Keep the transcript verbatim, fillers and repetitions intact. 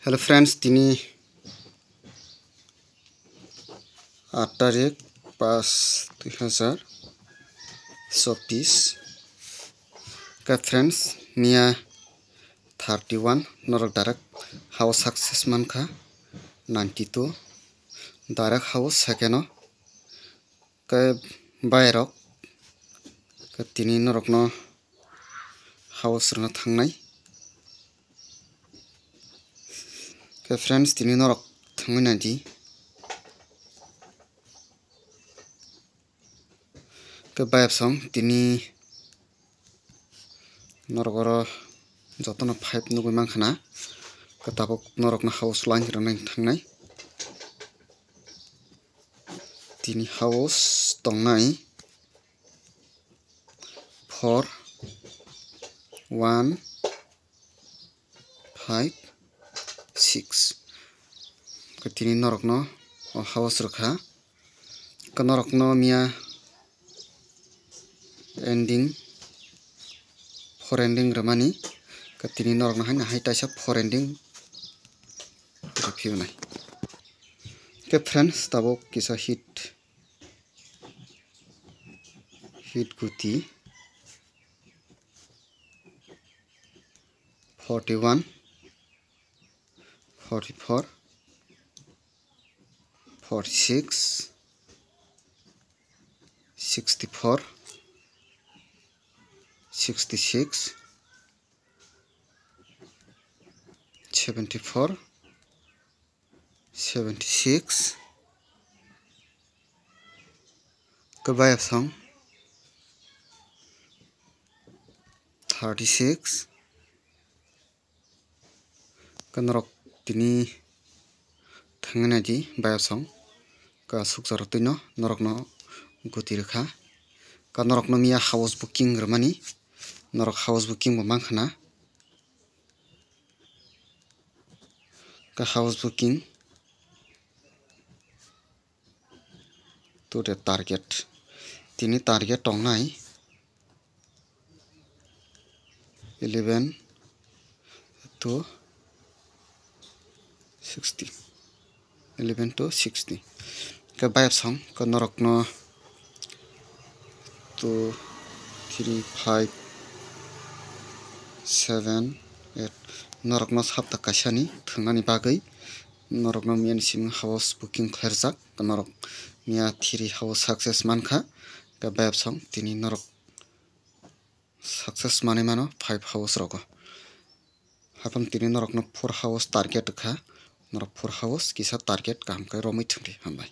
Hello friends, tini aat tarik pas dui hazar chobbish. Khe friends, miya thirty one, norok direct house success mankha, ninety two, direct house second o. Khe bayarok, khe tini norokno house rwna thangnai. Khe friends, tini norok thangwi naidi. Khe bayapsong tini norok oro jotono five nugwi mankha na. Khe tabuk norokno house line rwna thangnai. Tini house tongnai four, one, five, six. Khe tini norokno o house rwkha. Khe norokno miya ending, four ending rwmani. Khe tini norokno haino hai taisa four ending rwphiyonai. Khe friends, tabuk kisa hit, hit guti. Forty one, forty four, forty six, sixty four, sixty six, seventy four, seventy six. Khe bayapsong thirty six. Khe norok tini thangwi naidi bayapsong. Khe aswk jora twino norokno guti rwkha. Khe norokno miya house booking rwmani. Norok house booking bo mankha na. Khe house booking to the target. Tini target tongnai eleven to sixty, eleven to sixty. Khe bayapsong khe norokno two, three, five, seven, eight, norokno sapta kaisani thwngnani bagwi norokno miya ni simi house booking khlaijak. Norok miya three house success mankha. Khe bayapsong tini norok success manwi mano five house rogo. Haphang tini norokno four house target kha. Norok four house kisa target kaham khe romwi thwngdi, hambai.